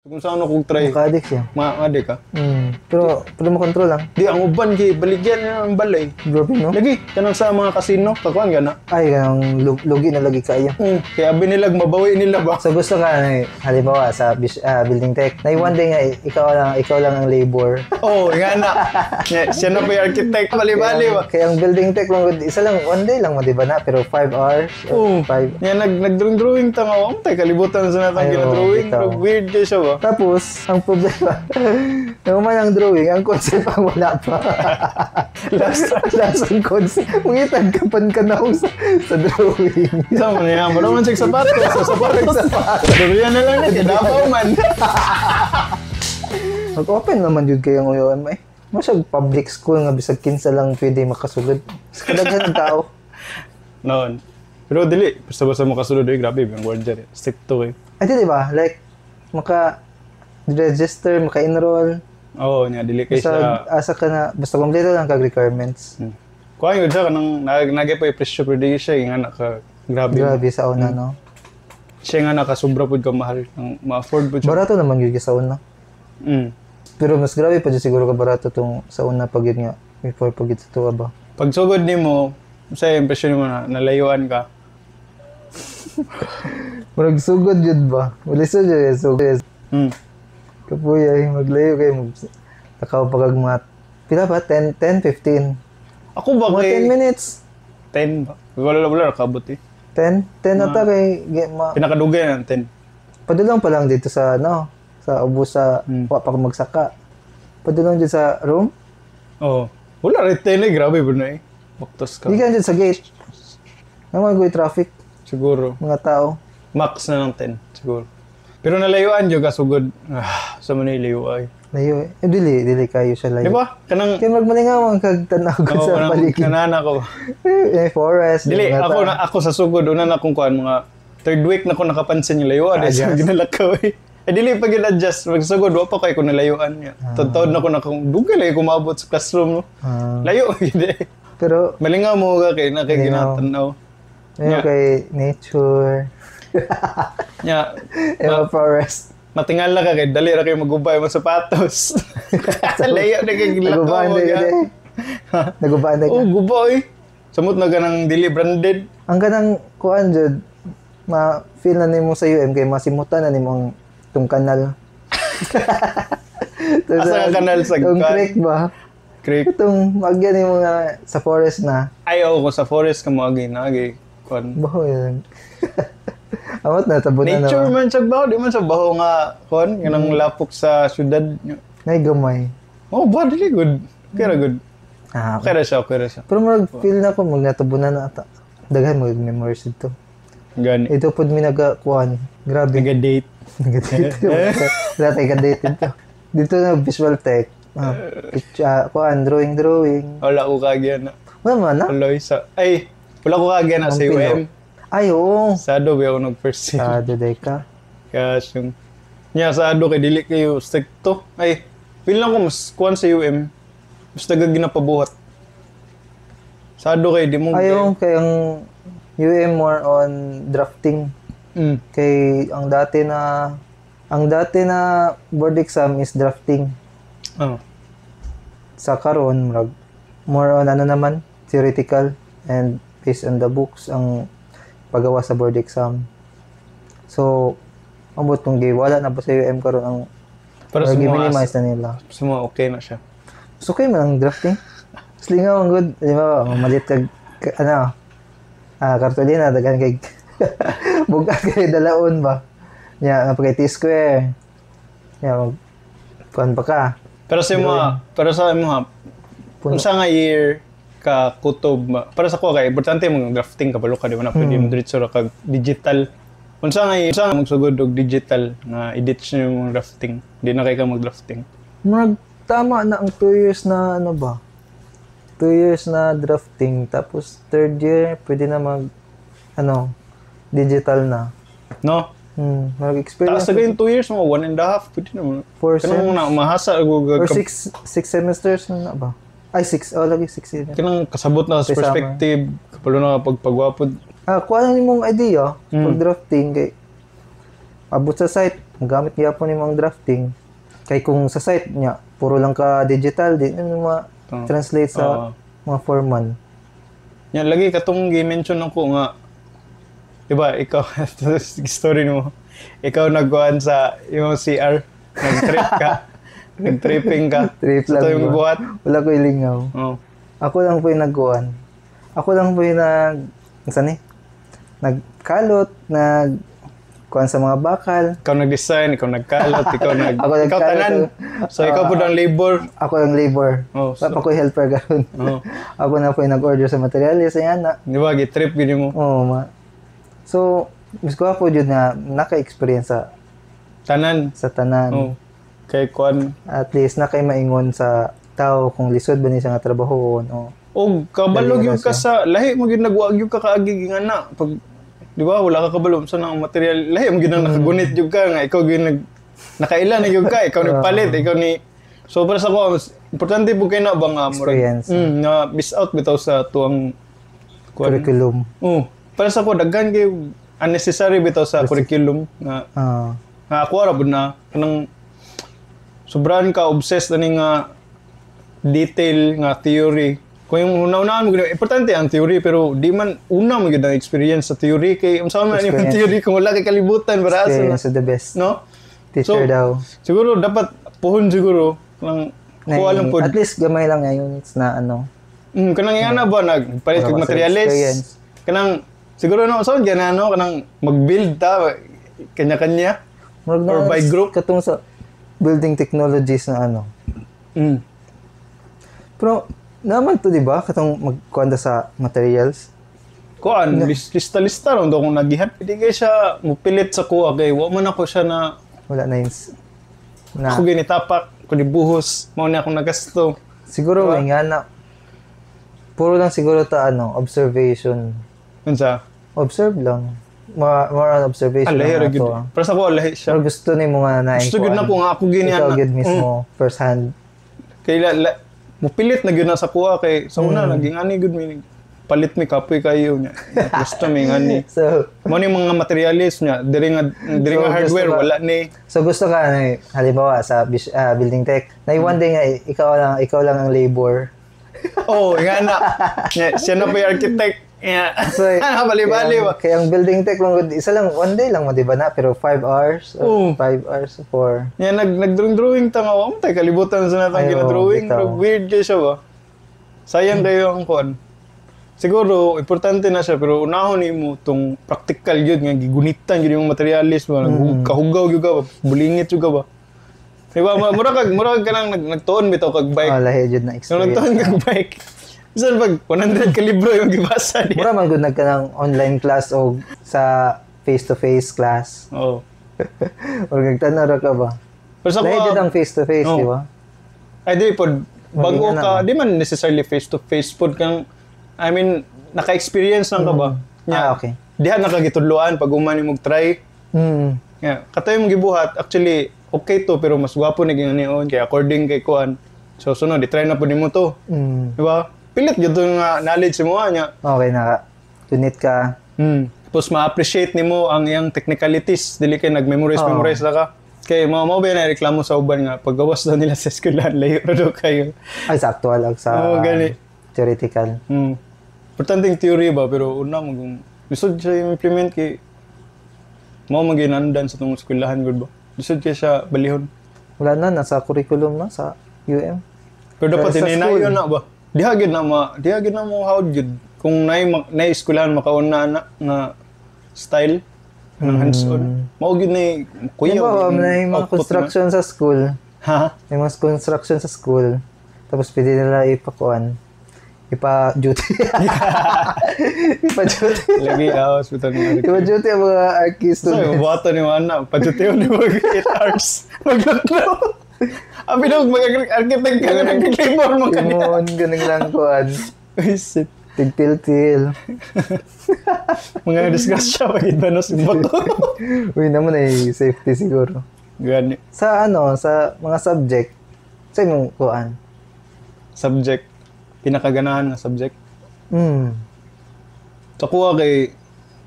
Kung saan ako try, Maka-addict siya. Ma-addict ka. Pero makontrol lang. Di, ang uban kay baligyan na ang balay. Grabe, no? Lagi, kanang sa mga kasino, kakuan ka na. Ay, kanang lugi na lagi kayo. Kaya abi nilag, mabawi nila ba? So gusto ka, na, halimbawa sa building tech, na one day nga, ikaw lang ang labor. Oo, oh, nga na. Siya, siya na pa yung architect, bali-bali ba? Kaya ang building tech lang, isa lang, one day lang mo, di ba na? Pero 5 hours, Oo. or 5. Nga, nag-drawing ta nga, oh, tayo kalibutan sa natang Ay, oo, gina-drawing. bitaw. Pero weird kayo siya ba? Tapos, ang problema, yung man ang drawing, ang concept ang wala pa. Last Last ang concept. Mangitag ka pan ka na sa drawing. Sa mo niya, wala man siya sapatos. Sa sapatos. Durian na lang na, kay Davao man. Mag-open naman yun kayong UM eh. Masyag public school nga bisag kinsa lang pwede makasugod. Sa kadaghan ng tao. Noon. Pero dili, basta-basta makasulod eh, grabe, yung guardia eh. Stick to eh. Ay, di ba? Like, maka register, maka-enroll. Oo, niya, dili kay Basta siya. Asa ka na, basta kompleto lang kag requirements. Kuha yun siya, kanang nagay pa yung presyo, pero di siya, yung anak ka, grabe. Grabe sa una, no? Siya nga nakasubra pud ka mahal, ang ma-afford pud siya. Barato naman yun sa una. Pero mas grabe pa dyan siguro ka barato tong sa una pag yun nga, before pag yun sa tuwa ba? Pag sugod nimo, sa impression nimo na nalayuan ka. Murag sugod yun ba? Wala sugod yun, sugod. Kapuya, maglayo kayo. Takaw pa kag mga, pila ba? 10, 10, 15. Ako ba Mga kay 10 minutes. 10 ba? Wala wala nakabot eh. 10? 10 ata kay, ma, Pinakadugay na 10. padulong pa lang dito sa, ano, sa ubos sa, wa pa ka magsaka. Padulong dito sa room. Oo. Wala rin 10 eh, grabe ba na eh. Baktos ka. Di ka dyan sa gate. Naman ko traffic, Siguro. mga tao. Max na ng 10, siguro. Pero nalayuan jud ka sugod. Ah, sa man layo ay. Layo eh. Eh, dili, dili kayo siya layo. Di ba? Kanang Kaya magmalingaw ang kagtanaw ko Oo, sa kanang paligid. kanana ko. Eh, forest. Dili, mga ako tao. na ako sa sugod una na akong kuan mga third week na ko nakapansin yung layuan eh, sa Adjust. ginalakaw eh. Eh dili pa gid adjust magsugod wa pa kay ko nalayuan niya. Tadtawd na ko na kung dugay lagi ko maabot sa classroom no. Ah, Layo gid eh. pero, Malingaw mo ka kay na kay Malingaw. ginatanaw. ayun kay nature. Nya, Eh, mga forest. matingala ka kay dali ra kayo magubay mo sapatos. Layo na kay gilakaw Nagubaan mo na ga. yun eh. Nagubaan na Oh, guba eh. Samot na ganang dili branded. Ang ganang kuan jud, ma-feel na nimo sa UM kay masimutan na nimo ang tong kanal. Asa nga kanal sa Tong kuan? creek ba? Creek. Itong magyan nimo nga sa forest na. Ay, oo, ko sa forest ka mo agi nagi kuan. Baho yun. Amot na tabunan na. Nature man sa baho, di man sa baho nga kuan, kanang lapok sa syudad. Nay gamay. Oh, ba dili good. Okay ra good. Ah, Okay ra siya, okay ra siya. pero murag feel na ko mag natabunan na ata. Daghan mo memories dito. Gani. Ito pod mi naga kuan. Grabe. Naga-date. Naga-date. Wala tayo ka-date dito. Dito na visual tech. Ah, picture, kuan, drawing, drawing. Wala ko kagyan na. Wala man na. Tuloy sa ay, wala ko kagyan na sa Ang pilo. UM. Ay, oo. Sa Adobe ako nag first year. Sa Duday ka. Kaya yung niya sa Ado kay dili kayo stricto. Ay, feel lang ko mas kuan sa UM. Mas dagag ginapabuhat. Sa Ado kay di mo Ay, oo, kay ang UM more on drafting. Kay ang dati na board exam is drafting. Oh. Sa karon murag more on ano naman, theoretical and based on the books ang paggawa sa board exam. So, ambot kung giwala na ba sa UM karon ang Pero or sa mga, gi-minimize na nila. sa mga okay na siya. So, okay man ang drafting. Slingaw ang good. Di ba, mamalit kag ano, kartolina, daghan kay, bugat kay dalaon ba? Nya, nga pagkay T-square. Nya, mag, kuan pa ka. Pero sa mga, Puno. unsa nga year ka kutob ma, para sa ko kay importante mong drafting ka balo ka di ba na pwede mo diretso ra kag digital. Unsa nga year, unsa nga magsugod og digital nga i-ditch na yung drafting? Di na kay ka mag-drafting. Murag, tama na ang 2 years na ano ba? 2 years na drafting. Tapos, third year, pwede na mag, ano, digital na. No? Murag experience. Taas na kayong 2 years mo, 1.5, pwede na mo. Four Kanang sem- na mahasa og Or six semesters na ba? Ay, six. Oh, lagi six semesters. Kanang kasabot na sa Kay summer. perspective, kapalo na pagpagwapod. Ah, kuha na nimong idea pag drafting kay abot sa site, Magamit gyapon nimo ang drafting. Kay kung sa site niya, puro lang ka digital, di na ma-translate sa mga foreman. Yan, lagi katong gi-mention ako nga, di ba, ikaw, story mo, ikaw nagkuhan sa yung CR, nag-trip ka, nag-tripping ka. Trip So, lang ito yung ba? buhat. Wala ko ilingaw. Ako lang po yung nagkuhan. Ako lang po yung nag... Saan eh? Nagkalot, nag... Kuan sa mga bakal. Ikaw nag-design, ikaw nagkalot, ikaw nag... Ako ikaw nagkalot. tanan. So, ikaw po ang labor. Ako ang labor. Oh, Wala pa ko helper karon. Ako na po yung nag-order sa materials. Ayan na. Di ba, gi-trip gini mo. Oo, ma. So, mas ko po yun na naka-experience sa, Tanan. sa tanan. Oh. Kay kuan. At least nakay maingon sa tao kung lisod ba ni siya nga trabaho o O kabalo Dali gyud na ka sa lahi mo gyud nagwa gyud ka kaagi nga na pag, di ba, wala ka kabalo sa nang material, lahi mo gyud nang nakagunit gyud ka nga ikaw gyud nag nakaila na gyud ka, ikaw nagpalit, ikaw ni. So para sa ko, mas importante po kay na ba nga murag Experience. Nga miss out bitaw sa tuang kuan. Curriculum. Oh, para sa ko daghan kay unnecessary bitaw sa curriculum nga nga ako ra pud na kanang sobrahan ka obsessed ani nga detail nga theory. Kung yung una-unahan mo gyud, importante ang theory, pero di man una mo gyud ang experience sa theory kay unsa man yung Experience. theory kung wala kay kalibutan para asa na Experience is the best no? teacher So, daw. Siguro dapat puhon siguro lang kuha lang pod. At least gamay lang nga units na ano. Kanang nga na ba nagpalit Para kag sa materials. experience. Kanang siguro no so gana no kanang mag-build ta kanya-kanya. Murag Or na by group. katong sa building technologies na ano. Pero naman to, di ba? Katong magkuanda sa materials. Kuan, lista-lista ron daw kung nagihan. Hindi kay siya mupilit sa kuha kay wa man ako siya na Wala na yun. Na, ako ginitapak, ko buhos, mao na akong nagasto. Siguro Diba? may nga na puro lang siguro ta ano, observation. Unsa? Observe lang. More on observation Ah, lahi lang ra na gyud. to, ah. Pero sa kuha lahi siya. Pero gusto ni mo nga na Gusto gyud na ko nga ako gini Ikaw ana. gyud mismo, first hand. Kay la, mupilit na gyud na sa kuha kay sa una naging ani gyud mi palit mi kapoy kayo niya. Gusto mi ngani. So, Mo ni mga materialis niya, diri nga So, gusto hardware wala ni. So gusto ka na halimbawa sa building tech, na one day nga ikaw lang ang labor. Oh, nga na. Nya, siya na pa yung architect. Nya. So, Bali-bali ba? Kaya ang building tech lang isa lang one day lang mo, di ba na, pero 5 hours Oo. or 5 hours for Nya nag nag-drawing ta nga wa mo tay kalibutan sa natang Ay, oo, gina-drawing. bitaw. Pero weird kay siya ba. Sayang kayo ang kuan. Siguro importante na siya pero unahon nimo tong practical gyud nga gigunitan gyud yung materialis mo, kahugaw gyud ka ba, bulingit gyud ka ba. Di ba mura kag kanang nagtuon bitaw kag bike. Oh, lahi jud na Nung experience. nagtuon kag bike. Bisan pag 100 ka libro yung gibasa niya. Mura man gud nagka ng online class o sa face-to-face class. Oo. Or nagtanaw ra ka ba? Pero sa Lahi kuha, jud ang face-to-face, Oo. di ba? Ay, di pod, bago Maging ka, ano. di man necessarily face-to-face pod kang, I mean, naka-experience lang ka ba? Nya, Ah, okay. Diha nakagitudloan pag umani mo try. Yeah. Katoy mong gibuhat, actually, okay to, pero mas gwapo ni ginanion, kaya according kay kuan. So, sunod, i-try na po nimo to. Di ba? Pilit gyud to nga knowledge mo niya. Okay na tunit ka. Tapos ma-appreciate nimo ang iyang technicalities, dili kay nag-memorize Oo. memorize ra ka. Kay mao ba na reklamo sa uban nga paggawas daw nila sa eskwelahan layo ra daw kayo. Ay, sa actual ag sa Oo, gani. theoretical. Importante yung theory ba, pero una mo kung lisod siya i-implement kay mao man ginandan sa tong eskwelahan gud ba. Lisod kay siya balihon. Wala na, nasa curriculum na sa UM. Pero dapat Sa school. hininayon na ba? Diha gyud na mo hawd gyud. Kung nay eskwelahan makauna na nga style ng hands-on. Mao gyud na kuya. Di ba, may mga output na. construction sa school. Ha? May mga construction sa school. Tapos pwede nila ipakuan. Ipa-duty. Ipa-duty. Lagi ah, hospital ni Eric. Ipa-duty ang mga archi So, students. yung buhaton ni Ana, padutiyon ni mag 8 hours. Maglaklo. Abi daw, mag-architect ka nga, nag-labor mo ka niya. Imon, ganun lang kuan. Uy, shit. Tigtil-til. Mga disgrasya, pag iba na si Bato. Uy, naman ay safety siguro. Gani. Sa ano, sa mga subject, sa imong kuan. Subject. Pinakaganahan nga subject. Sa kuha kay,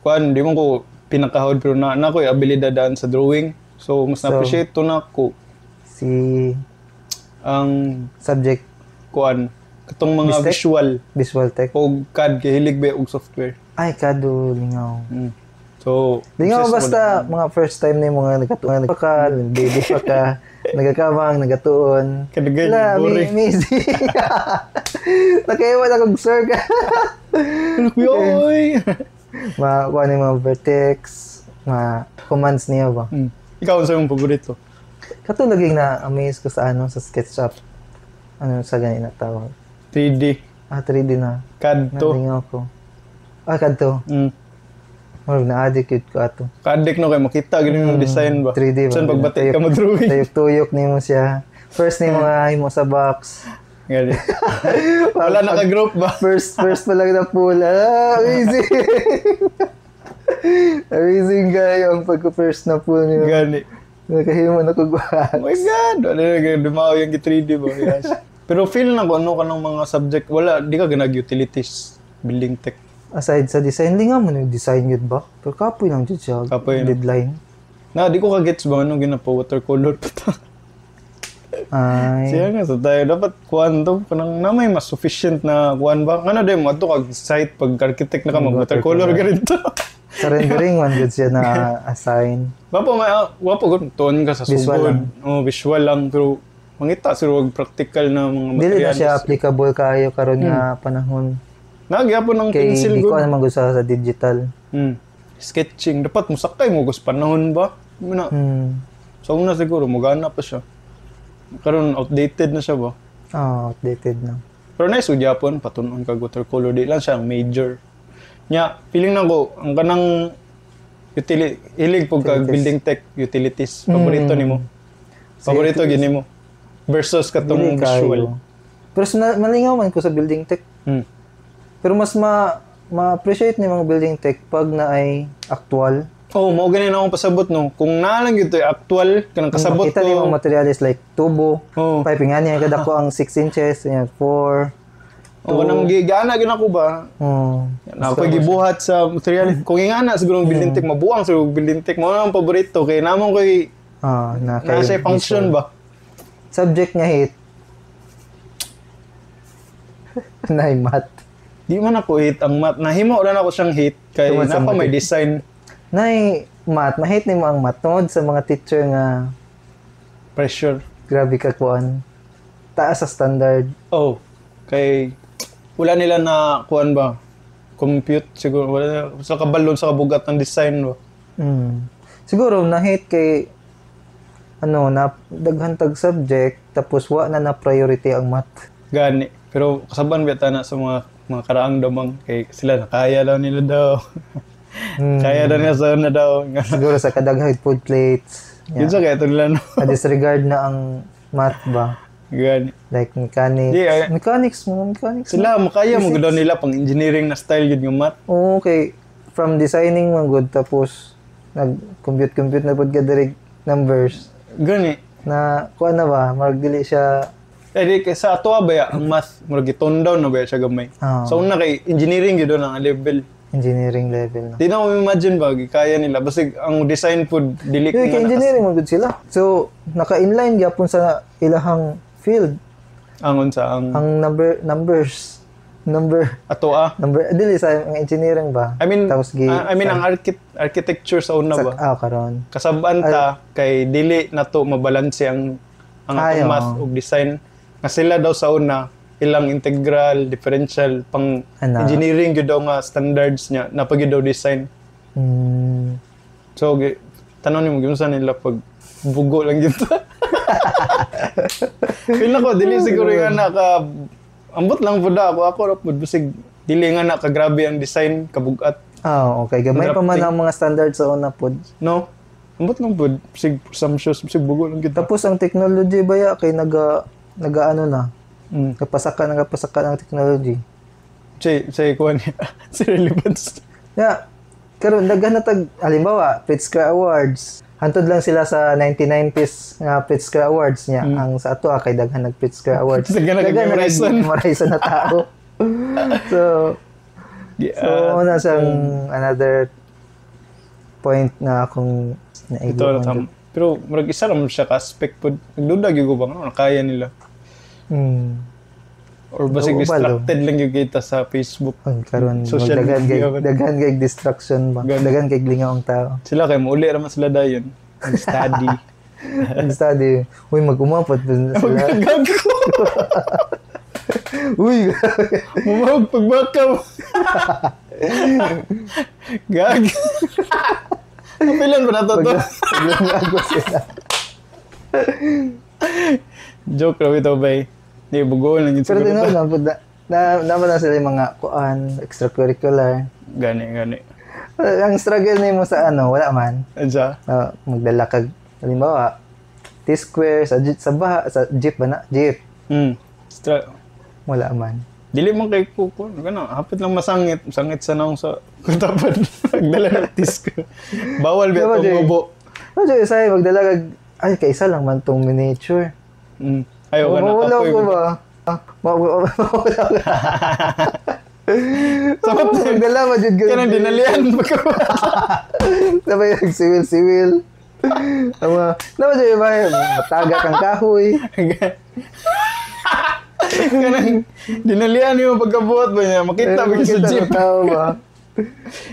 kuan, di mo ko pinakahod, pero na ko abilidad daan sa drawing. So mas na-appreciate to na ko Si ang subject kuan katong mga Bistec? Visual visual tech. Og CAD kay hilig ba og software. Ay, kado lingaw. So, Lingaw obsessed mo basta na. Mga first time na yung mga nagkatuon pa ka, baby pa ka, nagakabang, nagatuon. Kadagay, Wala, boring. amazing. Nakaiwan akong sir ka. Yoy! Ma, kuha ni mga vertex, mga commands niya ba? Ikaw, ano sa imong paborito? Kato laging na-amaze ko sa ano, sa SketchUp. Ano sa ganyan na tawag? 3D. Ah, 3D na. CAD to. Nalingaw ko. Ah, kadto. Murag na-addict yun ko ato. Kadik no kay makita gini yung design ba. 3D ba? Saan pagbati ka mo-drawing? Tuyok-tuyok nimo siya. First ni mga himo sa box. Gali. Wala naka-group ba? First first pa lang na pool. Ah, amazing. Amazing kayo ang pagka-first na pool niyo. Gani. Nakahimo na kog wax. Oh my God! Wala na dumaw yung 3D ba? Yes. Pero feel na ko ano ka ng mga subject. Wala, di ka ganag utilities. Building tech. Aside sa design, lingaw mo na yung design yun ba? Pero kapoy lang jud siya. Kapoy, no? Deadline. Na, di ko ka-gets ba ano ginapa watercolor pa ta. Ay. Siya nga sa tayo. Dapat kuan to. Kanang na may mas sufficient na kuan ba? Ano din mo ato kag site pag architect na ka mag watercolor ka rin to. Sa rendering man jud siya na assign. Wapo may wapo gud tuon ka sa Visual sugod. lang. Oh, visual lang pero mangita siguro og practical na mga Dili na materials. siya applicable kayo karon nga panahon. Nagyapon ang Kay pencil di ko gud. naman gusto sa digital. Sketching dapat mosakay mo gus panahon ba? Muna. So una siguro mogana pa siya. Karon outdated na siya ba? Oh, outdated na. Pero nice ug gyapon patun-on kag watercolor, di lang siya ang major. Nya, feeling na ko ang kanang hilig pug kag Utilities. Building tech utilities paborito nimo. Paborito gini mo versus katong Dili kayo. visual. Pero sa malingaw man ko sa building tech. Pero mas ma-appreciate ni mga building tech pag na ay actual. Oh, mao gani na akong pasabot no. Kung naa lang gyud to actual kanang kasabot Makita ni mga ko. materials like tubo, Oh. piping ani kadako ang 6 inches, yan 4. Oh, kanang gigana gyud ako ba? Oh. Na ako gibuhat sa material. Kung ingana siguro ang building tech mabuang siguro ang building tech mo ang paborito kay namon koy Ah, na na siya function ba. Subject nga hate. Nay math. Di man ako hate ang math. Nahimo ra na ako siyang hate kay Tungod sa napa may math. design. Nay math, ma-hate nimo ang math tungod sa mga teacher nga Pressure. Grabe ka kuan. Taas sa standard. Oh, kay wala nila na kuan ba? Compute siguro wala sa kabalon sa kabugat ng design ba. Siguro na-hate kay ano na daghan tag subject tapos wa na na priority ang math. Gani. Pero kasaban ba na sa mga karaang damang kay sila nakaya daw nila daw. Kaya daw nila sa una daw. Siguro sa kadaghan food plates. Yun Yeah. sa kaya ito nila no. Na-disregard na ang math ba? Gani. Like mechanics. Di, ay- Mechanics, mga mechanics. Sila makaya mo daw nila pang engineering na style yun yung math. Oo, okay. From designing man good tapos nag-compute compute na pud ka direct numbers Gani. Na kuan na ba marag dili siya. Eh di kay sa ato ba ya, ang math murag gi-tone down na ba ya siya gamay. Oo. Sa una kay engineering gyud ang level. Engineering level na. Di na ko imagine ba kaya nila basig ang design food dili Kaya ko kay engineering man gud sila. So, naka-inline gyapon sa ilahang field Ang unsa ang ang number numbers number ato ah. Number dili sa ang engineering ba? I mean, tapos gi I mean ang architecture sa una sa, ba? ah, karon. Kasab-an ta kay dili nato mabalanse ang Ay, atong math oo. ug design nga sila daw sa una ilang integral, differential pang Ana. engineering gyud daw nga standards niya na pag daw design. So tanong nimo giunsa nila pag bugo lang gyud ta. Feel na ko dili siguro nga naka ambot lang pud ako ako ra pud basig dili nga naka grabe ang design kabugat. Ah, okay. Gamay pa man ang mga standards sa una pod. No? Ambot lang pud basig presumptuous basig bugo lang gyud ta. Tapos ang technology ba ya kay naga naga ano na Napasaka ang technology. Say say kuan niya si relevance. Ya, karon daghan na tag halimbawa Pritzker Awards. Hantod lang sila sa 1990s nga Pritzker Awards niya. Ang sa ato ah, kay daghan nag Pritzker Awards. Daghan Daghan na nag-memorize. nag-memorize na tao. So, Yeah. so una siyang another point na akong Ito na naiguan. tam. Pero murag isa ra man siya ka aspect pod. Nagduda gyud ko ba nga kaya nila. Or basig Oo, balo. distracted lang gyud kita sa Facebook. Ang karon Social daghan kay media ba? Daghan kay distraction ba. Gani. Daghan kay lingaw ang tao. Sila kay muuli ra man sila dayon. Mag-study. Ang study, uy, mag-umapot pa sila. Gago. Uy, Mumahog pagbakaw. Gag. Kapilan pa na to to. Paglangago sila. Joke ra bitaw bay. Di bugoon lang yun Pero siguro. tinawag lang po, naman na sila yung mga kuan, extracurricular. Gani, gani. Ang struggle nimo sa ano, wala man. Ansa? Magdala kag, halimbawa, T-square, sa, jeep, sa baha, sa jeep ba na? Jeep. Wala man. Dili man kay kuko. Gano, hapit lang masangit. Sangit sa naong sa kutapan. Pagdala ng disco. Bawal ba Diba, itong Jay? ubo? Ano siya, isay, magdala kag, ay, kaisa lang man tong miniature. Ayaw ka na. Mawala Kapoy ko mo. ba? Mawala ko. Samot na. Magdala ba jud Kanang dinalian. Sabay nagsiwil-siwil. Ang mga, naman jud ba, mataga kang kahoy. Kanang dinalian yung pagkabuhat ba niya. Makita ba sa Makita jeep. sa tao ba?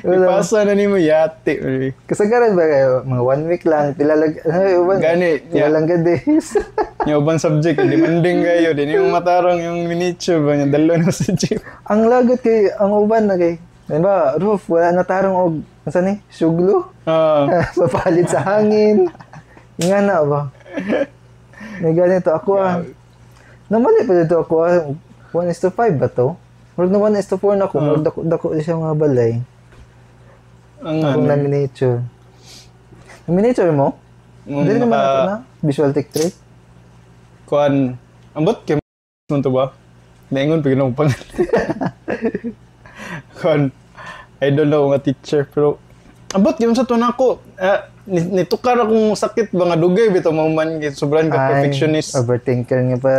Wala. Ipasa na nimo yate. Uy. Kasagaran ba kayo? Mga one week lang, pila lang, ano, uban, Gani, pila yeah. lang ka days. Yung ubang subject, demanding kayo. Di nimo matarong yung miniature ba niya. Dalo na sa jeep. Ang lagot kay, ang uban na kay, ano ba, roof, wala na tarong og, ano ni? Suglo? Papalit sa hangin. Nga na ba? May ganito ako ah. Namali pa dito ako ah. 1:5 ba to? Murag na 1:4 na ako. Murag dako, dako siya mga balay. Ang Akong ano. na miniature. Na miniature mo? Dili naman nato na. Visual tech trait. Kuan, ambot kay mo to ba? Naingon pa ginoo pangalan. Kuan, I don't know nga teacher pero ambot gyud sa tunan ko. Nitukar akong sakit ba nga dugay bitaw mahuman kay sobran ka Ay, perfectionist. Overthinker nga pa.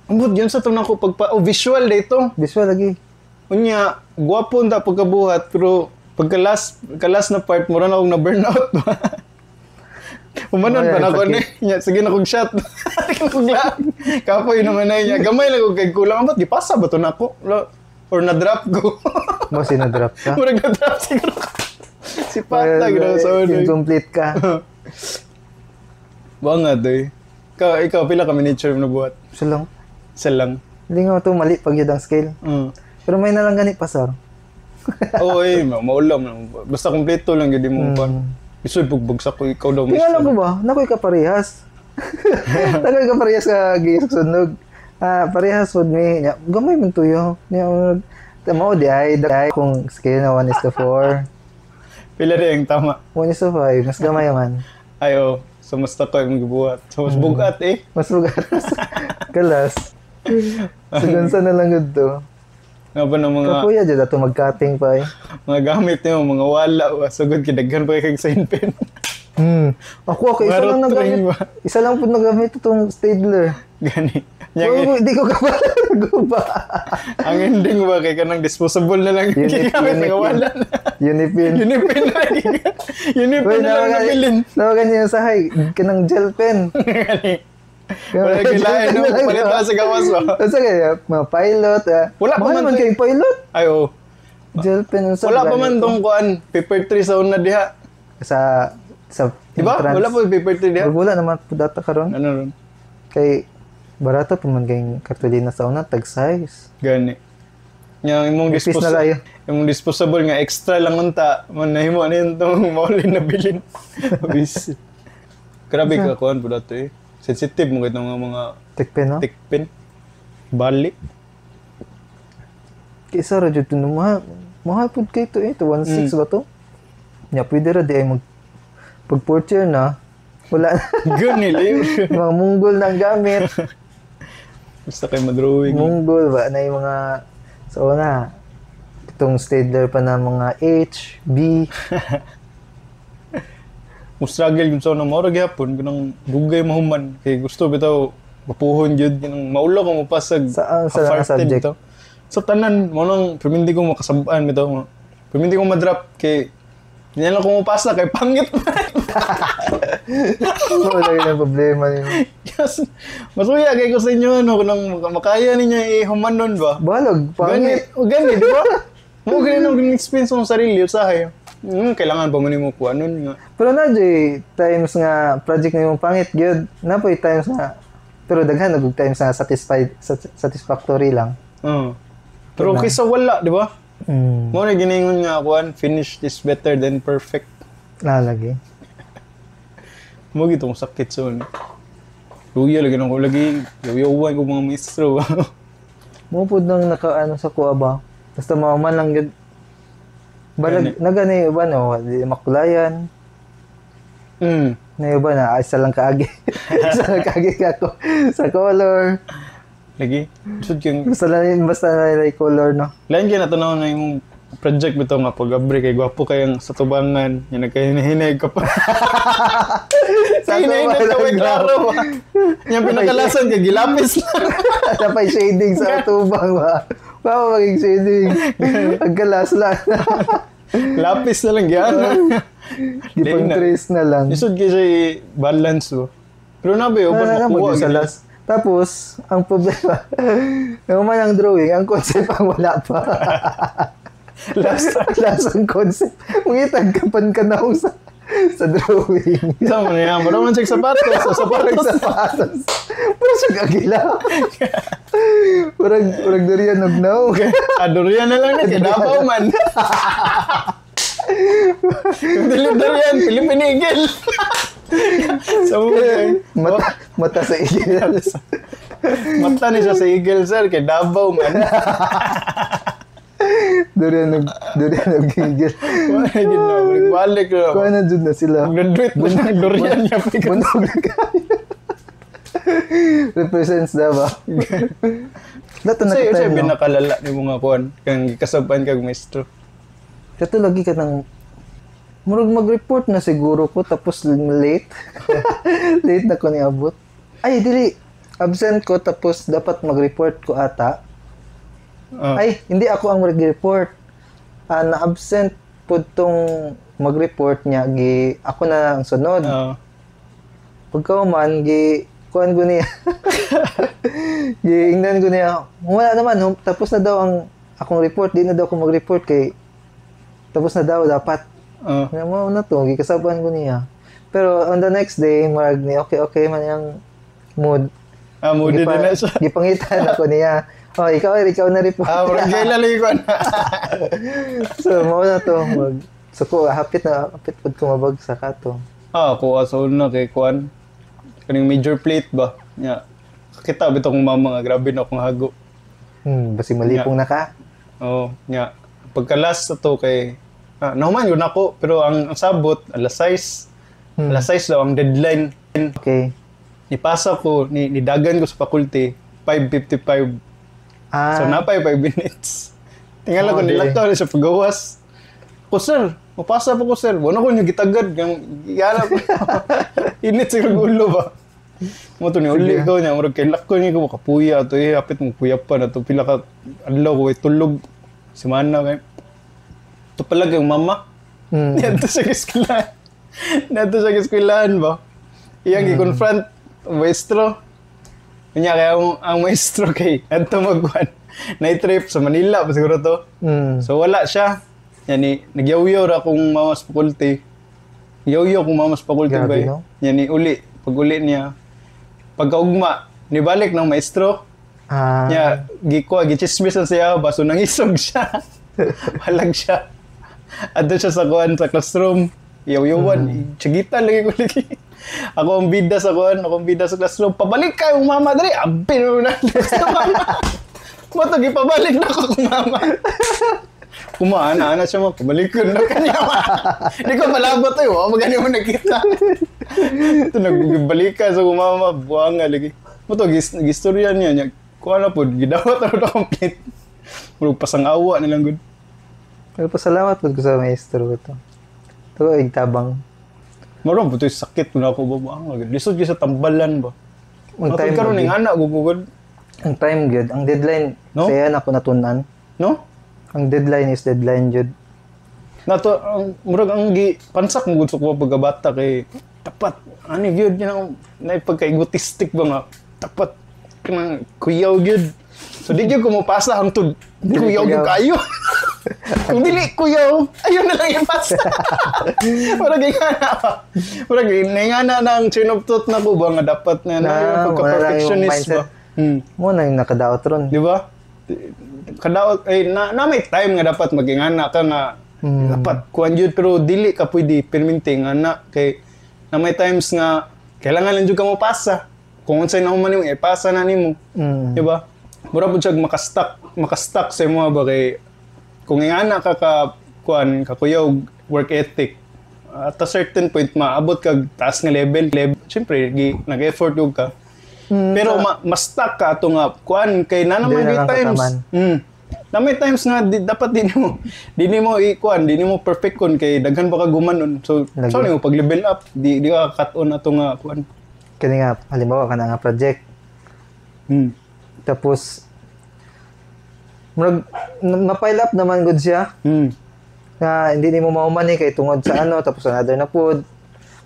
Ambot gyud sa tunan ko pagpa oh, visual dito. Visual lagi. Unya, gwapo unta pagkabuhat pero pagka last na part mura na akong na burnout ba. Humanon pa na ako ni. Nya, sige na kong shot. Sige na kong lag. Kapoy naman na niya. Gamay lang kong kay kulang. Ba't gipasa ba to na ako? Or na-drop ko. Mo sinadrop ka. Murag na-drop siguro ko. Si Pata, gano'n sa ulo. Incomplete ka. Ba nga to eh. Ikaw, pila ka miniature na buhat? Isa lang. Isa lang. Hindi nga ito mali pag yun ang scale. Pero may na lang gani pasar. Oo eh, maulam lang. Basta kompleto lang yun mo mm. Isoy, pagbagsak ko, ikaw daw Tingnan lang ko ba? Nakoy ka parehas. Nakoy ka parehas ka gisunog. Ah, parehas with me. Nya, gamay man tuyo. Nya, mao di ay di kung scale na 1:4. Pila rin ang tama. 1:5, mas gamay man. Ay, oh. So, mas takoy mong gibuhat. So, mas bugat eh. Mas bugat. Kalas. Sugunsa na lang gud to. Nga ba ng mga Kapuya jud ato mag-cutting pa eh. mga gamit niyo, mga wala, wa sugod kidaghan pa kay sign pen. Ako ako isa Mga lang rotring nagamit. ba? Isa lang pud nagamit itong Stadler. Gani. Yang, Oh, hindi ko kabalo naguba. ang ending ba kay kanang disposable na lang Unit, gigamit unit, nga wala na. Unipin. Unipin na. Unipin na lang nabilin. Nawagan niya sa hay, kanang gel pen. Gani. Wala kilain no, palit na sa gawas ba. Unsa kaya mga pilot ah. Wala pa Mahal man man to- kayong pilot. Ay oh. Gel pen unsa Wala pa gani man to? tong kuan paper 3 sa una diha. Sa Di ba? entrance. Wala pa paper 3 diha. Wala naman po data karon Ano ron? kay barato pa man kayong kartulina sa una tag size. Gani. Yang imong Nipis na disposable kayo. imong disposable nga extra lang unta man nahimo na yun tong maulin na bilin. Bis. Grabe ka kuan po dato eh. Sensitive mo kitong mga Tech pen no? tikpin. Bali. Kay isa ra jud to no mahal. Mahal pud kay to eh to 1.6 ba to? Nya pwede ra di ay mag pag fourth year na wala na. Gani liw. Mga munggol na ang gamit. Basta kay madrawing. Munggol ba na yung mga sa una itong Stadler pa na mga H, B. Mo struggle gyud sa una mao ra gyapon kanang dugay mahuman kay gusto bitaw mapuhon gyud kanang maulo ko mopasag Sa half-hearted subject? bitaw. Sa tanan mo nang permindi ko makasab-an bitaw. Permindi ko madrop kay Hindi lang kung mupasa kay pangit man. Wala yun ang problema niyo. Yes. Masuya kay ko sa inyo ano kung nang makaya ninyo ihumanon ba. Balog, Gani, pangit. o gani, di ba? Mo gani nang experience mong sarili usahay. Kailangan pa mo nimo kuanon nga. Pero na jud times nga project nimo pangit gyud. Na po'y times nga pero daghan na gud times nga satisfied satisfactory lang. Oo. Pero kaysa wala, di ba? Mo na giningon nga kuan, finished is better than perfect. Nalagi. Mo gitong sakit so. Luya lagi nang ko lagi, yaw-yawan ko mga maestro. Mo pud nang nakaano sa kuha ba. Basta maman lang gyud. Balag nagani uban no, di makulayan. Na iba na isa lang kaagi. Isa lang kaagi ka ko sa color. Lagi. Sud yung Basta na like color no. Lain kaya natanaw na yung project bitaw nga pag-abre kay gwapo kayang sa tubangan yung nagkahinahinay ka pa. Sa hinahinay ka may klaro ba? Yung pinakalasan kay gilapis na. Napay shading sa tubang ba. Paano maging shading? Pagkalas lang. Lapis na lang yan. Gipang trace na lang. Isod kay siya i-balance ba? Pero na ba yun? Wala na Makuha. sa last. Tapos, ang problema, yung man ang drawing, ang concept ang wala pa. Last. Last ang concept. Mangitag ka pan ka na sa drawing. Isa mo na yan. Marunong man siya sapatos. Sa Parang sapatos. sapatos. Parang siya kagila. Parang durian og no. Adorian na lang na. Kay Davao man. Yung delivery yan, Philippine Eagle. Sa mga Mata sa igil. Mata ni siya sa Eagle, sir. Kay Davao man. Durian og gigil. Wala gid na. Balik na. Kuha na dyan na sila. Graduate na ng durian niya. Bunog na kayo. Represents na ba? Dato na Kasi kita siya no? binakalala ni mga kuan. Kang gikasaban kag maestro. Kato lagi ka ng murag mag-report na siguro ko tapos late. Late na ko niabot. Ay, dili. Absent ko tapos dapat mag-report ko ata. Ah. Ay, hindi ako ang mag-report. Ah, na-absent po tong mag-report niya. Gi, ako na ang sunod. Pagka man, gi, kuan ko niya. Gi, ingnan ko niya. Wala naman, tapos na daw ang akong report. Di na daw ako mag-report kay tapos na daw dapat. Nga mo na to, gikasaban ko niya. Pero on the next day, marag ni okay okay man yung mood. Ah, moody din na siya. Gipangitan ako niya. Oh, ikaw na report. Ah, murag gaila lagi kuan. So mo na to, mag so ko hapit na hapit pud ko mabagsak ato. Ah, kuha sa una kay kuan. Kaning major plate ba? Nya. Kita bitaw kong mama nga grabe na akong hago. Basi malipong na ka. Oo, nya. Pagka last na to kay nahuman yun ako pero ang sabot alas 6. Alas 6 daw ang deadline. Okay. Nipasa ko ni nidagan ko sa faculty 5:55. Ah, So napay 5 minutes. Tingala ko Oh, nilakaw na sa pagawas. Ko sir, mapasa pa ko sir. Wala ko niyo gitagad kang yala ko. Init sa ulo ba. Mo to ni uli ko niya murag kay lako niya ko makapuya to eh hapit mo puya pa na to pila ka adlaw ko ay tulog semana kay to pala kay mama. Niadto sa eskwelahan. Niadto sa eskwelahan ba. Iyang gi-confront ang maestro. Unya kaya ang maestro kay adto magkuan. Night trip sa Manila pa siguro to. So wala siya. Yani nagyawyaw ra kung mama sa faculty. Yaw-yaw kung mama sa faculty Grabe, ba. no? Yani uli pag uli niya pagkaugma nibalik ng maestro. Ah, Nya gikuha gichismis na siya ba so nangisog siya. Halag siya. Adto siya sa kuan sa classroom. Yaw-yawan, tiyagita lagi ko lagi. Ako ang bida sa kuan, ako ang bida sa classroom. Pabalik kayo mama dali. Abi na na sa mama. Mo to gipabalik na ako kung mama. Kumaana ana siya mo, pabalik ko na kanya ma. Di ko malabot ay, wa magani mo nakita. Ito nagbalik ka sa mama, buwanga lagi. Mo to gistorya niya niya. Kuha na po, gidawat na complete. Murag pasang awa nilang good. Pero pasalamat pud ko sa maestro ko to. To ay tabang. Maroon po ito'y sakit na ako ba buwanga. Lisod gyud sa tambalan ba. Ang Matod time karon lagi. ning anak gugugod. Ang time gyud, ang deadline No? saya na ko natunan. No? Ang deadline is deadline jud. Nato ang murag ang gi pansak mo gud sa kuha pagkabata kay dapat ani gyud yun ang na pagka-egotistic ba nga dapat kanang kuyaw gyud. So di gyud ko mopasa hangtod kuyaw gyud kuyaw. Kayo. Kung dili kuyaw, ayun na lang ipasa. Murag ingana ba. Murag ingana na ang chain of thought na ko ba nga dapat na na Na, yung wala lang yung pagka-perfectionist mindset. ba. Mo na yung nakadaot ron. Di ba? Kadaot ay na may time nga dapat magingana ka nga dapat kuan jud, pero dili ka pwede perminti nga na kay na may times nga kailangan lang jud ka mo pasa. Kung unsay na human nimo ipasa na nimo. Di ba? Mura pud siya makastuck sa imo ba kay kung ingana ka ka kuan kakuyaw work ethic at a certain point maabot kag taas nga level, syempre nag-effort jud ka. Pero ma-stuck ka ato nga kuan kay na naman Dili na may lang times. kataman. Na may times nga di, dapat di nimo i-kuan, di nimo perfect kon kay daghan pa ka gumanon. So Lagi. so nimo pag level up, di ka cut on ato nga kuan. Kani nga, halimbawa kana nga project. Tapos, murag, ma-pile up naman gud siya. Na hindi nimo mauman ni kay tungod sa ano, tapos another na food.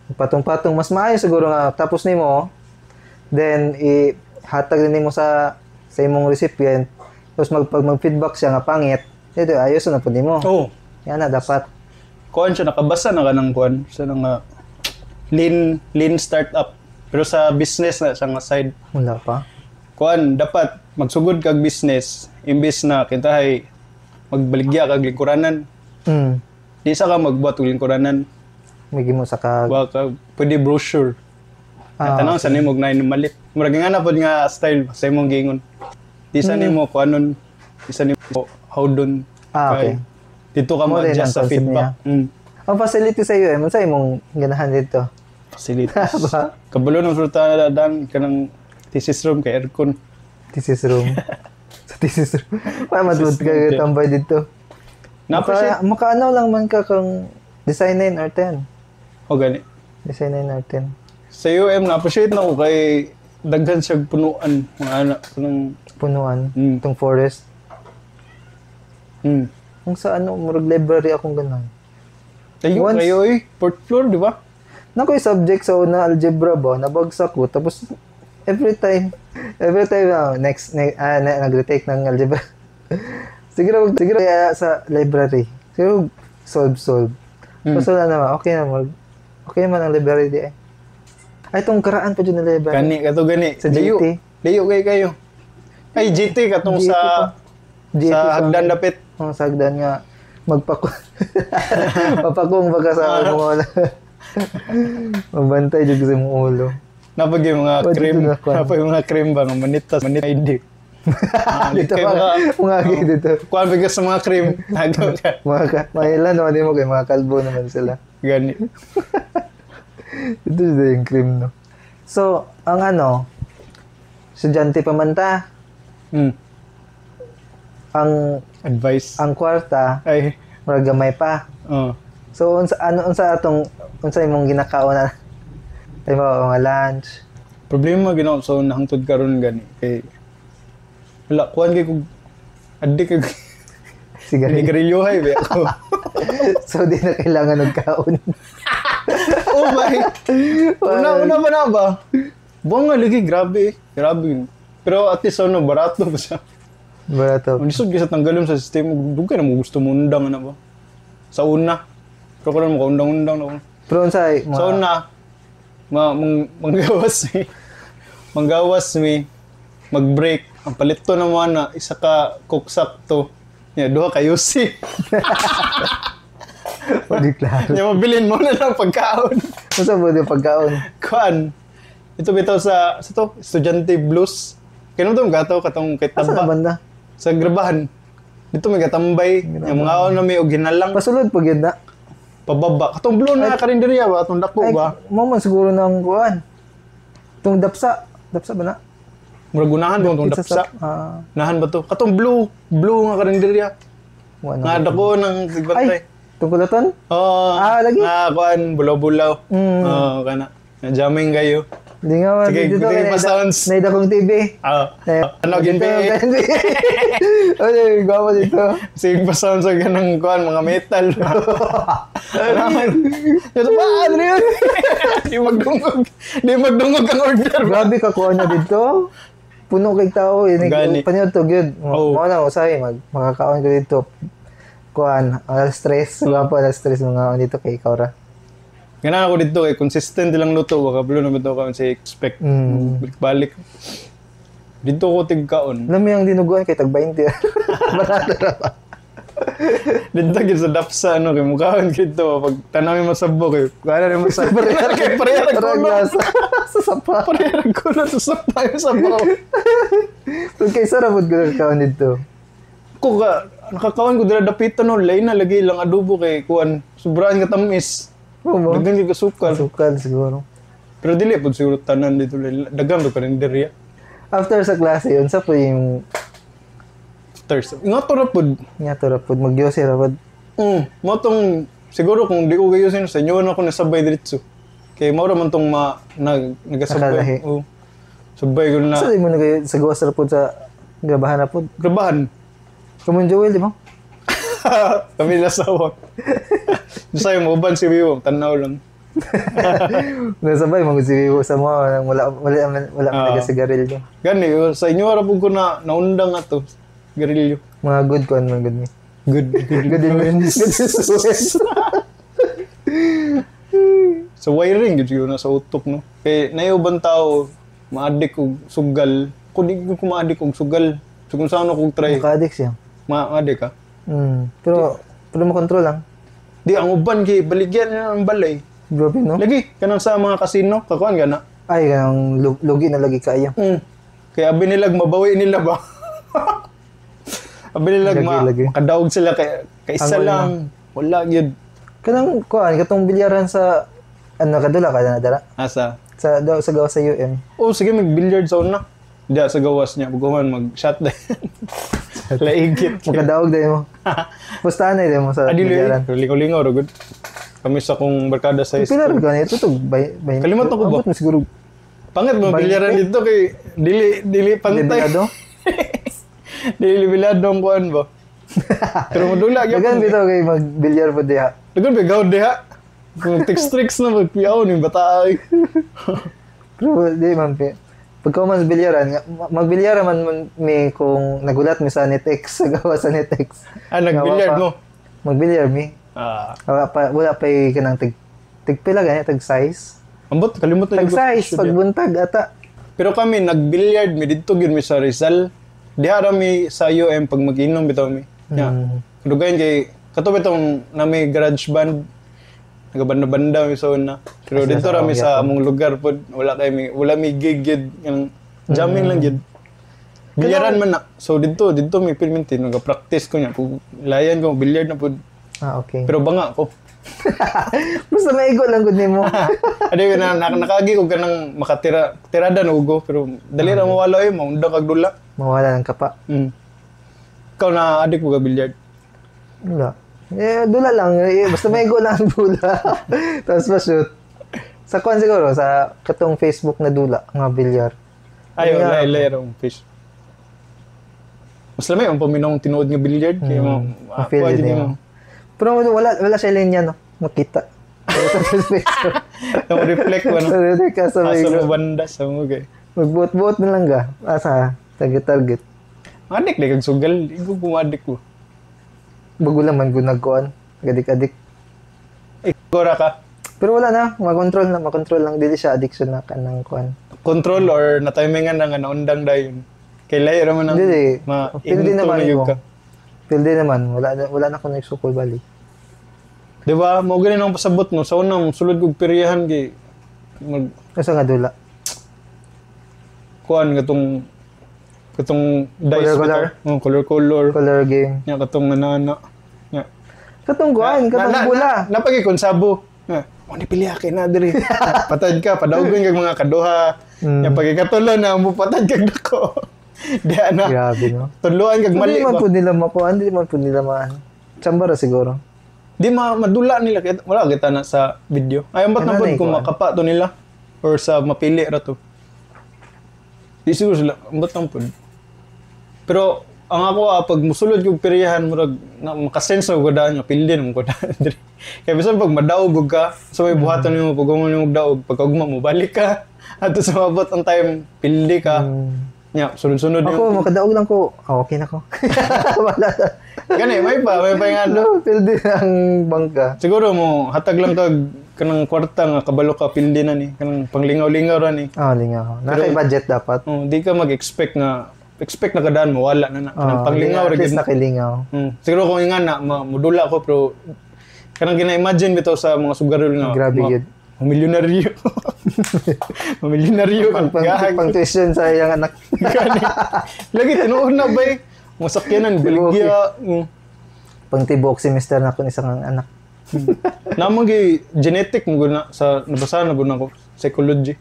Patong-patong, mas maayo siguro nga tapos nimo, then ihatag din nimo sa imong recipient, tapos pag mag-feedback siya nga pangit, dito ayos na pud nimo. Oh, Yan na dapat. Kuan siya nakabasa na ka ng kuan sa nga lean lean startup. Pero sa business na siya nga side. Wala pa. Kuan dapat magsugod kag business imbes na kintahay magbaligya kag lingkuranan. Di sa ka magbuhat og lingkuranan. May gimo sa ka Baka pwede brochure. Ah, Tanaw sa nimo og naay malit. Murag nga na pod nga style sa imong giingon. Di sa nimo kuanon, di sa nimo howdon. Ah, okay. Dito ka Mo rin ma-adjust ang sa concept feedback. Ang facility sa iyo eh, unsa imong ganahan dito? Facilities. Ba? Kabalo ng fruta na dan kanang thesis room kay aircon. Thesis room. Sa thesis room. Pa madud ka Thesis room, tambay dito. Na-appreciate. Maka, makaano lang man ka kung design 9 or 10. O gani. Design 9 or 10. Sa UM na-appreciate na ko kay daghan siya punuan mga anak kanang Punuan. Itong forest. Kung sa ano, murag library akong ganun. Tayo kayo eh, fourth floor, di ba? Nako yung subject sa una, algebra ba, nabagsak ko. Tapos, every time, next, nag-retake ng algebra. Siguro, siguro, kaya sa library. Siguro, solve, solve. Tapos wala naman, okay na, okay naman ang library di eh. Ay, itong karaan pa dyan na library. Gani kato gani. Sa Layo. GT. Layo kay kayo. Ay GT katong GT sa pa. GT sa pa. hagdan dapit. Oh, sa hagdan nga magpako. Mapakong baka sa imong ulo. Mabantay jud sa imong ulo. Napag yung mga Oh, dito cream, na, kwan. napag yung mga cream ba nga manitas, manit ID. Ah, Dito kay pa, mga dito. Kuan bigas sa mga cream. Nagaw ka. Mga ka, mahilan naman din mo kay mga kalbo naman sila. Gani. Ito dito yung cream, no? So, ang ano, estudyante pa man ta, Ang Advice. ang kwarta, Ay. murag gamay pa. Oh. So, unsa, ano, unsa atong, unsa imong ginakaon na, halimbawa, mga lunch, Problema ginawa sa so, hangtod karon gani kay wala kuan kay kog addict kag sigarilyo. nigarilyohay ba ako. So, di na kailangan nagkaon. Oh my. Una una pa na ba? Buwang nga lagi grabe eh. Grabe. Pero at least ano barato pa siya. Barato. Ang lisod kasi tanggalon sa sistema, dugay na mo gusto mo undang ano ba? Sa una. Pero karon mo kaundang-undang na ako. Pero unsa mga, Sa una, manggawas mi. Manggawas mi. Mag-break. Ang palito naman na isa ka kuksakto. Nya duha ka yusi. Di klaro. Nya mabilin mo na lang pagkaon. Unsa mo di pagkaon? Kuan. Ito bitaw sa to, estudyante blues. Kaya naman gataw katong kay Asa na taba banda? sa grabahan. Dito may katambay. Nya mga aon na may og hinalang Pasulod pag yun na. pababa. Katong blue na karinderya ba? Atong dako Ay, ba? mo man siguro ng kuan. Itong dapsa. Dapsa ba na? Murag gunahan ba itong Pizza dapsa? Ah, Nahan ba to? Katong blue, blue nga karinderya. wala Nga dako ng sigbantay. Ay, itong kulaton? Oo. Ah, lagi. Nga kuan bulaw-bulaw. Mm. Oo, kana. Nga jamming kayo. Lingaw man Sige, dito sige, kay pa sounds. naida kong TV. Ah, ano Dito, NBA? Oy, gwapo dito. Sige pa sounds sa ganang kuan mga metal. Ano man? Ito ba ano yun? Di magdungog. Di magdungog ang order. Grabe ka kuha niya dito. Puno kay tao. Yun, Gani. paniod to, gyud. Oh. Mo na usahay mag makakaon ko dito. Kuan, alas stress, gwapo alas stress mga dito kay ikaw ra. Ganahan ako dito kay consistent lang luto baka blue na bitaw ka sa expect. Balik-balik. Dito ko tigkaon. Alam mo yung dinuguan kay tag 20. Barato ra ba? Dito gyud sa dapsa ano kay mukhaon dito pag tanawin mo sa sabo kay kuha na mo sa kay pareha ra Parang kulo. lasa sa sapa. Pareha ra kulo sa sapa yung sabaw. Kung kay sarap ko kaon dito. Ko ka nakakaon ko dira dapitan no lay na lagi lang adobo kay kuan sobrang katamis. Oo ba? Daghan gyud kasukal. Sukal siguro. Pero dili pud siguro tanan dito daghan do karinderya. After sa klase yun, sa po yung Thursday. Nga to ra pud. nga to ra pod magyosi ra pod. Mo tong siguro kung di ko kayo sa inyo na ako nasabay diretso. Kay mao ra man tong ma nag nagasabay. Nakalahi. Oo. Sabay ko na Sa di mo na kayo sa gawas ra pod sa grabahan na pod. grabahan. Kamon Joel, di ba? Kami lasawa. Sa'yo mo uban si Wiwo, tanaw lang. Nasabay mo si Vivo sa mo wala wala wala wala Ah. uh, sigarilyo. Gani, sa inyo ra pud ko na naundang ato. Garilyo. Mga good kuan man good ni. Good, good, Good influence. Good influence. Sa wiring gyud siguro na sa utok no. Kay nayo uban tao maadik og sugal. Ko di ko maadik og sugal. So kung saan ako try, Maka-addict siya. maadik ka. Pero pero makontrol lang. Di ang uban kay baligyan na ang balay. Grabe no. Lagi kanang sa mga kasino, kakuan ka na. Ay kanang lugi na lagi kaayo. Kaya abi nilag mabawi nila ba? Abi nilag Lagi, ma lagi. makadaog sila kay isa Angol na. lang. Wala gyud. Kanang kuan katong bilyaran sa ano kadula ka na dara Asa. sa daw sa gawas sa UM. Oh, sige mag-billiard sa una. Diya sa gawas niya buguman mag-shot din. Laigit. Makadaog dahil mo. Pustahan na dahil mo sa Adili, bilyaran. lingaw-lingaw ra gud. Kami sa kong barkada sa high Pila school. ra gani ito to bay Kalimot ako ba? Abot mo siguro Pangit mo bilyaran dito kay dili dili pantay. Debilado. Dili bilado ang kuan ba. Pero modula gyud. Dagan bitaw kay magbilyar po diha. Dagan ba gaw diha. Kung text tricks na magpiaw ni bata ay. Pero di man pi. Pagka man sa bilyaran, magbilyaran man man mi kung nagulat mi sa NetX, sa gawa sa NetX. Ah, nagbilyard Gawa pa. mo. Magbilyar mi. Ah, Wala pa kanang tig tigpila gani tag size. ambot kalimot na Tag yung ko- size pagbuntag ata. Pero kami nagbilyard mi didto gyud mi sa Rizal. Diha ra mi sa UM pag mag-inom bitaw mi. Ya. Dugayan kay kato bitong nami garage band nagabanda-banda mi sa una. Pero Kasi dito nasa ra mi sa Among among lugar pod wala kay mi wala mi gig gyud kanang jamming lang gyud. Bilyaran man na. So didto didto mi pirminti naga-practice ko niya. Kung layan ko billiard na pod. Ah, okay. Pero banga ko. Basta maigo lang gud nimo. Adi na, na nakaagi ko kanang makatira tirada na ugo pero dali ra mawala eh maundang kag dula. Mawala ng kapa. Ikaw na adik mo ka billiard. Wala. Eh, dula lang. Eh, basta maigo lang ang dula. Tapos pa-shoot. Sa kwan siguro, sa katong Facebook na dula, nga bilyar. Ay, Ano wala nga? ilay ra fish. Mas lamay ang paminong tinuod nga billiard kay mo. Ma-feel kuha yun jud eh. nimo. Pero wala, wala siya linya, no? Makita. Pero sa Facebook. Tamo reflect ko ano. Sa ka sa Asa maigo. mo banda sa mo kay. Magbuot-buot na lang ga. Asa, target-target. Adik di kag sugal, di ko kumadik ko. Bago lang man gunag kuan. Adik-adik. Ikaw ra ka. Pero wala na, makontrol na, makontrol lang dili siya addiction na kanang kuan. Control or na-timingan na nga naundang dayon. Kay lahi ra man ang Dili. ma Pwede into naman na yun ko. ka. Pwede naman, wala na ko nagsukol balik. Di ba? Mao gani ang pasabot no. Sa una, sulod kog peryahan kay mag Asa nga dula. kuan katong katong dice Color, color. bitaw. Oh, color color. Color game. Nya katong anana. Nya. Katong kuan, katong bula. Napagi kon sabo. Nga, mo ni pili kay na diri. Patad ka, padaugon kag mga kaduha. Nya pagikatulo na mo patad kag dako. Di na. Grabe no. Tudloan kag mali Hindi man ba. po nila makuan, hindi man po nila maan. Tsamba ra siguro. Di ma madula nila kay wala kita na sa video. Ay ambat na Ano pod na kung ikuan? makapa to nila. Or sa mapili ra to. Di siguro sila, ambot lang pud. Pero ang ako pag musulod kog peryahan, murag na, makasense og daan nga pildi na mo ko daan diri. Kaya bisan pag madaog og ka sa may buhaton nimo, pag human nimo daog, pag ugma mo balik ka adto sa mabot ang time, pildi ka. Nya sunod-sunod. Ako, makadaog lang ko. Ah, okay na ko. Wala na. Gani may pa nga na. No, pildi ang bangka. Siguro mo hatag lang kag kanang kwarta nga kabalo ka pildi na ni, kanang panglingaw-lingaw ra ni. Ah, lingaw. Naka budget dapat. Oh, di ka mag-expect nga expect na kadaan mo wala na na. Kanang Ah, panglingaw at ra least gyud. nakilingaw. Siguro kung nga na mudula ko, pero kanang gina-imagine bitaw sa mga sugarol nga Grabe gyud. Milyonaryo. Milyonaryo Pang, pang, gahag. pang tuition sa iyang anak. Gani. Lagi tinuod na bay. Mga sakyanan baligya. Pang tibok si Mr. na kung isang anak. Namo gi genetic mo gud na sa nabasa na gud nako psychology.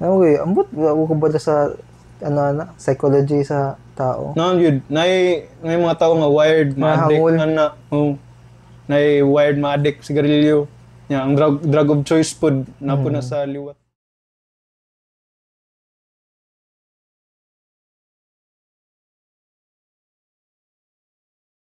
Ano ko, ambot, wala ko ba sa ano na, psychology sa tao. Naam yun, nay mga tao nga wired ma-addict Mahangol. ana. Oh. Nay wired ma-addict sigarilyo. Nya ang drug of choice pod na po na sa liwat.